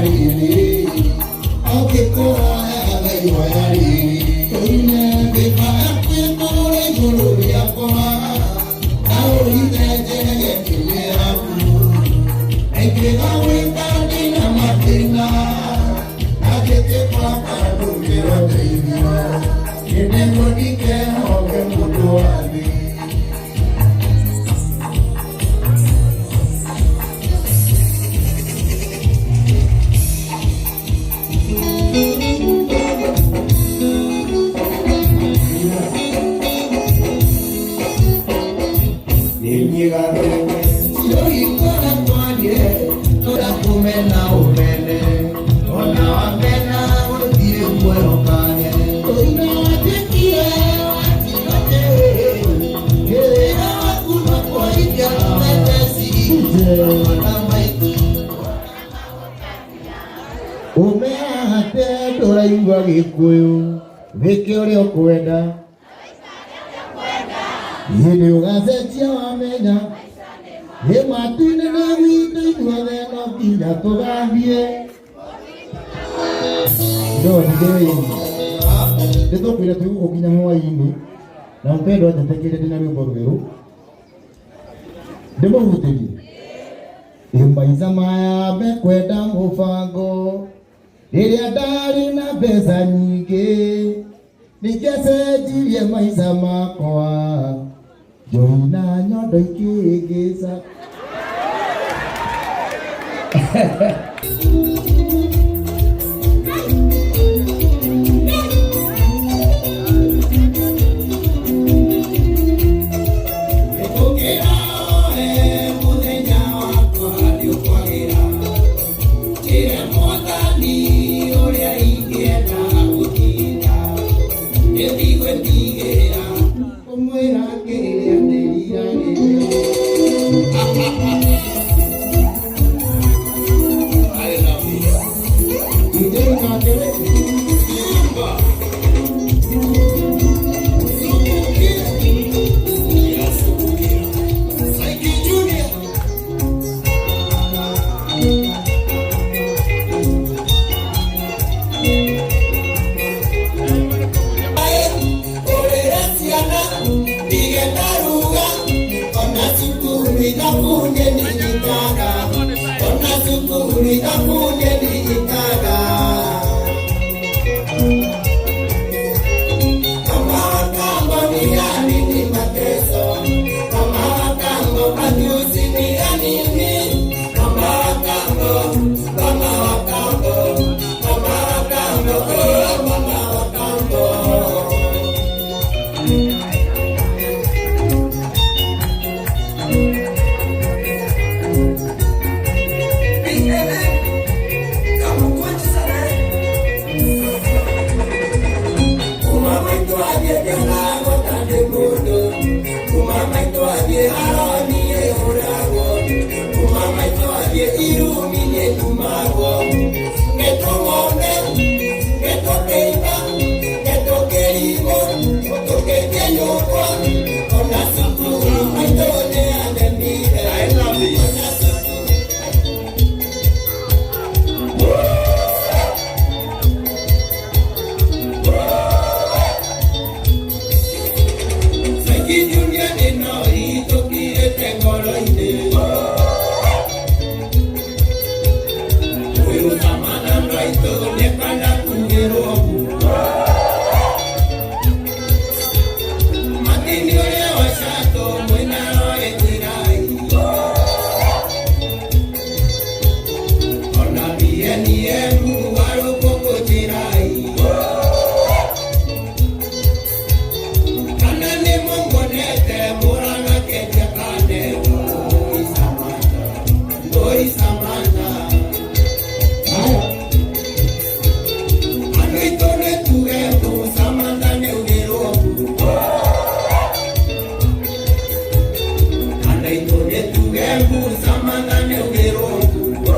riri Ũngĩkũhoya Ngai oya riri Tũine thĩma kwĩkũra igũrũ rĩakwa Na ũithe njegekire yaku Ingĩga gwĩka ndĩna mathĩna Na njĩtĩkwa ndũmĩra ũteithio Nĩguo ndikehoke mũndũ wa thĩ. Kumena umene ona wamena gũtirĩ muoyo kanye tũina watuĩkire watigate wĩra waku no kwarithia meteci na maitũ Umeate ndũraigua gĩkũyũ wĩke ũrĩa ũkwenda hĩndĩ ũgacenjia wamenya ĩ matu-inĩ nĩ gwitũ ithuothe no nginya tũgathiĩ no ndĩ nĩtũkwĩra twĩ gũkũ nginya hwaĩ-inĩ na mpendwa njĩtĩkĩre ndĩna rwĩmbo rwerũ ndĩmũhutĩrie ĩ maica maya mekwenda mũbango rĩrĩa ndarĩ na mbeca nyingĩ nĩngĩacenjirie maica makwa njohi na nyondo ikĩngĩca. Kũmwĩra kĩrĩa ndĩriragĩria. I love it. DJ Kakere. Simba. Subukia. Yasubukia. Saiki Junior. Ũrĩre ciana ndigetaruga ona cukuru ithabu nĩnyitaga ona cukuru ithabu nĩnyitaga kama wakambo ni ya nini mateso kama wakambo matusi ni ya nini kama wakambo kama wakambo kama wakambo oh mama wakambo. Kuma maitũ athiĩ ndĩragwo ta ndĩ mũndũ kuma maitũ athiĩ haroni ĩhũragwo kuma maitũ athiĩ irumi nĩtumagwo ngetwo ng'ombe ngetwo kĩimba ngetwo kĩrimũ tũkĩtie nyũkwa ona cukuru maitũ nĩanemire. I love it. Ona cukuru. Saiki Junior nĩno itũkirĩte ngoro-inĩ ũyũ Samantha ndwaitũ nĩkwenda kugĩrwo nguo Matini ũrĩa wa Catũ mwĩna roĩ njĩrai ona BNM warũkũkũ njĩrai kana nĩ mũmuonete mũrana kenja kane Oi Samantha, oi Samantha. Haya. Andũ aitũ nĩ tuge mbu Samantha nĩ augĩrwo mbu andũ aitũ nĩ tuge mbu Samantha nĩ augĩrwo mbu.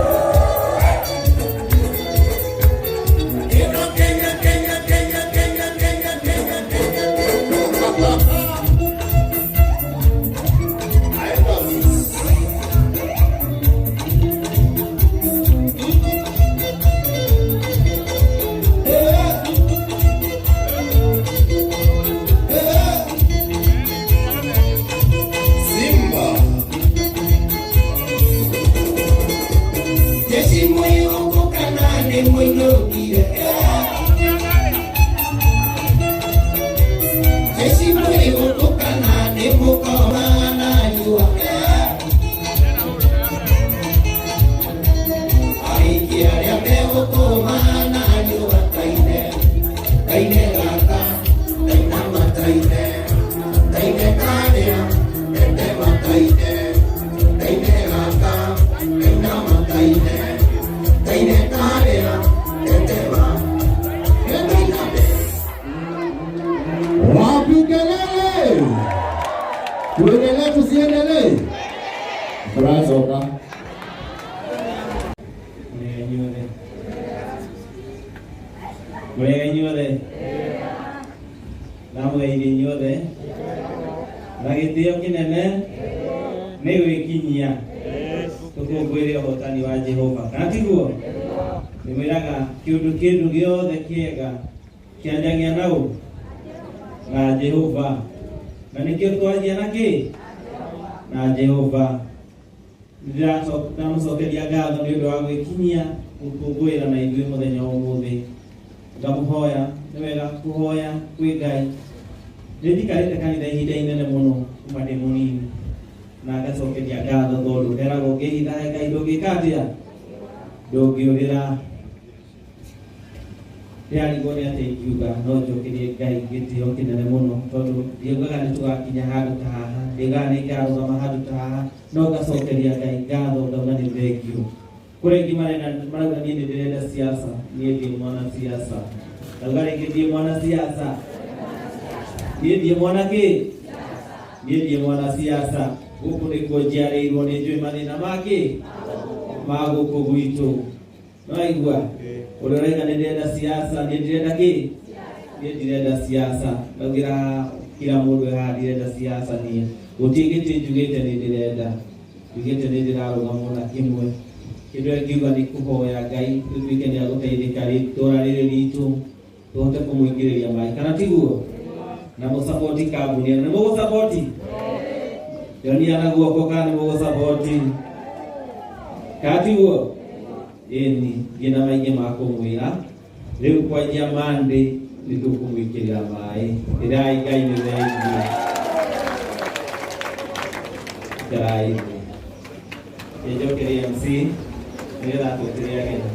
Wapi kelele? Tuendelee tusiendelee? Turacoka. Mũrĩega inyuothe. Mũrĩega inyuothe. Ndamũgeithia inyuothe na gĩtĩo kĩnene nĩ gwĩkinyia tũkũngũĩre ũhotani wa Jehova, kana tiguo? Nĩmwĩraga kĩũndũ kĩndũ gĩothe kĩega kĩanjagia naũ na Jehova, na nĩkĩo twanjia na kĩ na Jehova. Ndamũcokeria ngatho nĩ ũndũ wa gwĩkinyia gũkũngũĩra na ithuĩ mũthenya wa ũmũthĩ. Ngamũhoya, nĩ wega kũhoya kwĩ Ngai. Nĩ njikarĩte kanitha ihinda inene mũno kuma ndĩ mũnini na ngacokeria ngatho tondũ heragwo ũngĩhitha he Ngai ndũngĩka atĩa, ndũngĩũrĩra. Ndĩrarigwo nĩ atĩa ingiuga no njokerie Ngai gĩtĩo kĩnene mũno tondũ ndiaugaga nĩ tũgakinya handũ ta haha, ndiaugaga nĩ ngarũgama handũ ta haha, no ngacokeria Ngai ngatho ngauga nĩ thengiũ. Kũrĩ aingĩ marenda marauga niĩ nĩ ndĩrenda siasa, niĩ ndi mwana siasa. Ndauga rĩngĩ ndiĩ mwana siasa. Niĩ ndiĩ mwana kĩ? Niĩ ndiĩ mwana siasa. Gũkũ nĩkuo njiarĩirwo, nĩ njũĩ mathĩna ma kĩ? Ma gũkũ gwitũ. Nĩwaigua? Ũrĩa ũraiga nĩ ndĩrenda siasa, niĩ ndirenda kĩ? Niĩ ndirenda siasa. Ndaugĩra kila mũndũ haha ndirenda siasa niĩ. Gũtirĩ gĩtĩ njugĩte nĩ ndĩrenda. Njugĩte nĩ ndĩrarũgama ona kĩmwe. Kĩndũ ngiuga nĩ kũhoya Ngai tũtuĩke nĩ agũteithĩka itũra rĩrĩ ritũ tũhote kũmũingĩrĩria maĩ, kana tiguo? Na mũsapoti kambuni ĩno. Nĩ mũgũsapoti? Nyonia na guoko kana nĩ mũgũsapoti, kana tiguo? Ĩni, ngĩna maingĩ ma kũmwĩra. Rĩu kwanjia Monday nĩ tũkũmwĩkĩrĩra maĩ. Ĩrai Ngai nĩ thengiũ. Ikarai thĩ. Njokerie MC nĩgetha atwĩtĩre ageni.